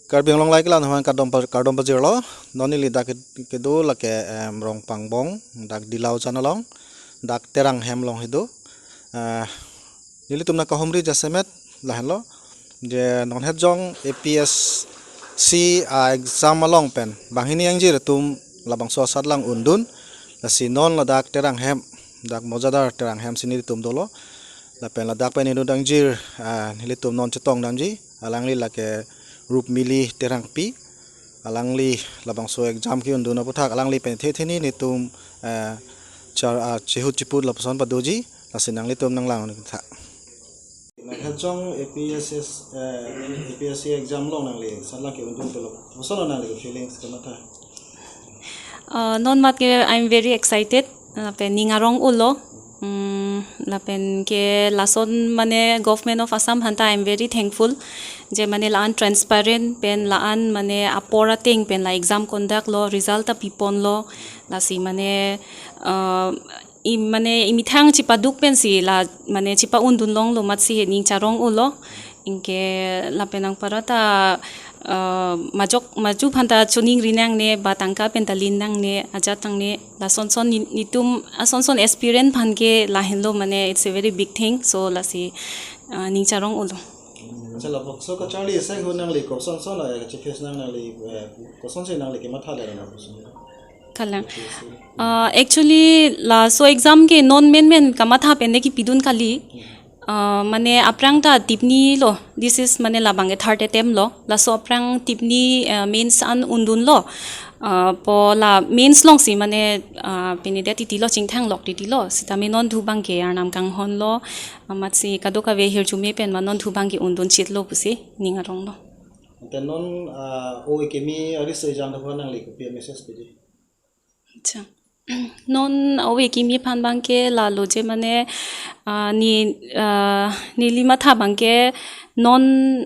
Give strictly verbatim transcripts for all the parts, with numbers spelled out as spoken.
Karbi Anglong Live kelang aphan kardom pa-, kardom pajirlo. Non neli dak ke-, kedo lake, em, Rongpangbong, dak Dilau Chan along, dak Terang hem along kedo. Eh, nelitum nangkahumri jasemet lahenlo. Je non hetjong A P S C a-exam along pen banghini angjir atum labangso asatlang undun. Lasi non ladak Terang hem, dak Mojadar Terang hem si nelitum dolo. Lapen ladak pen inut angjir, ah, nelitum non chetongdamji. Alangli lake Rupmili Terangpi. Alangli labangso exam ke-undun aputhak alangli pen the theni nelitum, eh, char, ah, chehut chiput lapuson padoji. Lasi nanglitum nanglang tha. Nang hetjong A P S S, eh, A P S C exam along nangli asatlang ke-undun pulo, koson nangli feelings kamatha? Uh, non mat ke I'm very excited. Lapen ning arong-olo. Hmm, lapen ke lason mane Government of Assam aphanta I'm very thankful. Je mane la-an transparent pen la-an mane apor ateng pen la exam conduct lo, result ta piponlo. Lasi mane, uh, i mane imethang chepaduk pensi la mane chepa-undun longlo amatsi he ning charong-olo. Anke lapen anparta, eh, majok maju aphanta choningri nangne ba tangka pen ta lin nangne ajat nangne, lasonson ni-, nelitum asonson aspirant aphan ke lahenlo mane it's a very big thing. So lasi, eh, ning charong-olo. Accha, labangso kacharli asai ahut nangli kosonson, eh, kachephis nang nangli, eh, kosonsi nangli kematha le nang koson? Kalang. Uh, actually, laso exam ke non menmen kamatha pen ne kipidun kali. Uh, mane aphrang ta tipni lo. This is mane labang ke third attempt lo. Laso aphrang tipni, uh, mains an undunlo. Uh, pu la mains alongsi mane, uh, pini det titi lo, chingthanglok titi lo. Sitame non thu abang ke arnam kanghonlo. Amatsi kadokave hirjume pen ma non thu abang ke undun chitlo pusi ning aronglo. Ante non, ah, ove kimi ari sejang daphan nangli kopi message piji? Accha. Non ove kimi aphan abang ke lalo je mane, ah, ni, ah, neli matha abang ke non,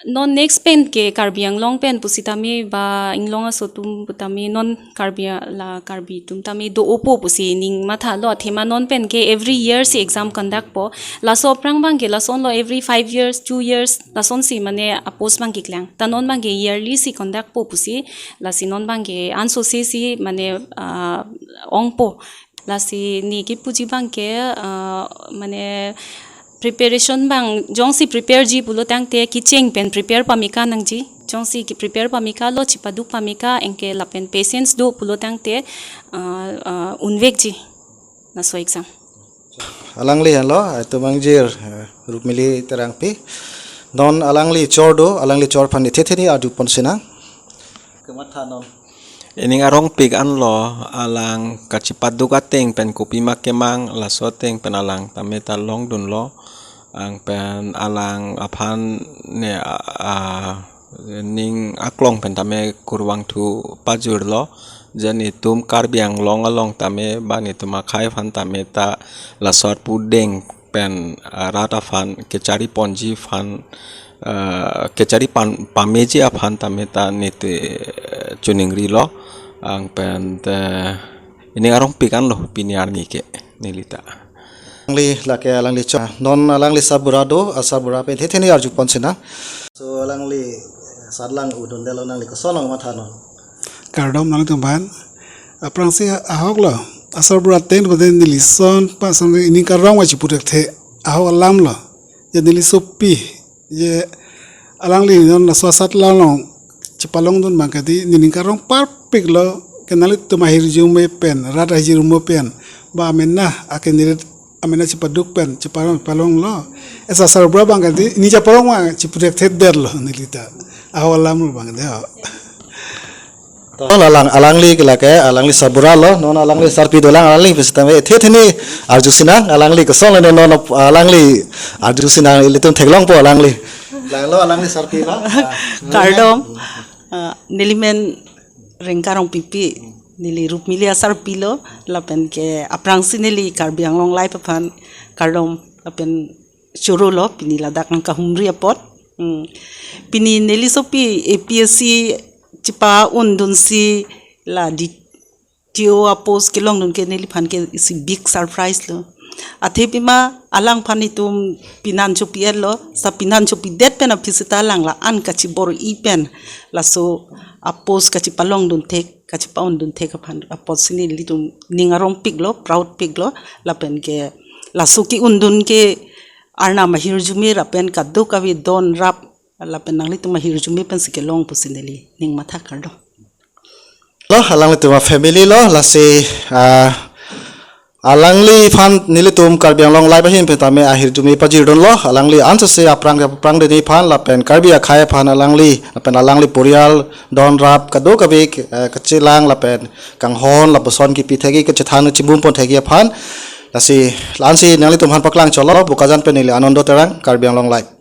non next pen ke Karbi Anglong pen pusitame ba inglong aso atum putame non Karbi a-, la Karbi atum tame do-opo pusi ning mathalo, athema non pen ke every year si exam conduct po. Laso aphrang abang ke lasonlo every five years, two years, lasonsi mane a-post abang keklang. Ta non abang ke yearly si conduct po pusi, lasi non abang ke ansose si mane, ah, ongpo. Lasi ne kipuji abang ke, ah, mane preparation abang jongsi prepare ji pulo tangte kecheng pen prepare pameka nangji. Jongsi ke-prepare pameka lo, chepaduk pameka, anke lapen patience do pulo tangte, ah, ah, unvekji laso exam. Alangli henlo, itum angjir, eh, Rupmili Terangpi. Non alangli chor do, alangli chor aphan ne the theni arjupon sinang. Kematha non. Ining arongpik anlo, alang kachepaduk ateng pen kopima kemang, laso ateng pen alang tame ta longdunlo. Ang pen alang aphan ne, a, a, ning aklong pen tame kurvangthu pajirlo. Je netum Karbi Anglong along tame ba netum akhei aphan tame ta laso arpu deng pen, ah, rat aphan kechari ponji aphan, ah, kechari pan, pameji aphan tame ta nete, eh, choningrilo. Ang pen te ining arongpik anlo pini arni ke neli ta. Alangli lake alangli chor, non alangli sarbura do, asarbura pen the theni arjupon sinang. So alangli asatlang undundetlo, nangli koson nangmatha non? Kardom nangtum aphan. Aphrangsi ahoklo. Asarbura ateng pen nelison pason ining karong va chiputhekthe ahok alamlo. Je neli sopi, je alangli non laso asatlang along chepalongdun abang ke di nening karong parpiklo, ke nanglitum ahirjume pen, rat ahirjume pen, ba amena akenerit amena chepaduk pen chepalong, palonglo. Esa sarbura abang ke di ne chepalong abang chiputhekthedetlo neli ta. Ahok alamlo abang de ho. To, alang, alangli ke lake, alangli sarbura lo, non alangli sarpi dolang, alangli pusitame the theni arju sinang, alangli koson le non alangli arju sinang, ilitum theklongpo alangli. Langlo alangli sarpi lo. Ah, kardom. Ah, neli men Rengka Rongpipi, neli Rupmili asarpi lo, lapen ke aphrangsi neli Karbi Anglong Live aphan kardom lapen chorolo, pini ladak nangkahumri apot. Hmm. Pini neli sopi A P S C chepa-undunsi la D T O a-post kelongdun ke neliphan ke isi big surprise lo. Athe pima alangphan itum pinan chopi-etlo, sa pinan chopidet pen aphi seta alang la-an kachibor-i pen laso a-post kachipalongdun thek, kachipa-undun thek aphan apotsi nelitum ning arongpiklo, proud piklo, lapen ke laso ke-undun ke Arnam ahirjume lapen kadokave don rap lapen nanglitum ahirjume pensi kelong pusi neli ning matha, kardom. Lo, alanglitum a-family lo, lasi, ah, alangliphan nelitum Karbi Anglong Live ahin pen tame ahirjume pajirdunlo, alangli ansose aphrang aphrang dini aphan lapen Karbi akhei aphan alangli lapen alangli porial don rap kadokave, eh, kachelang lapen kanghon lapuson kipi thekji kachethan chimbum pon thekji aphan. Lasi la-ansi nanglitum aphan paklang cholo, Bokajan pen neli Anando Terang, Karbi Anglong Live.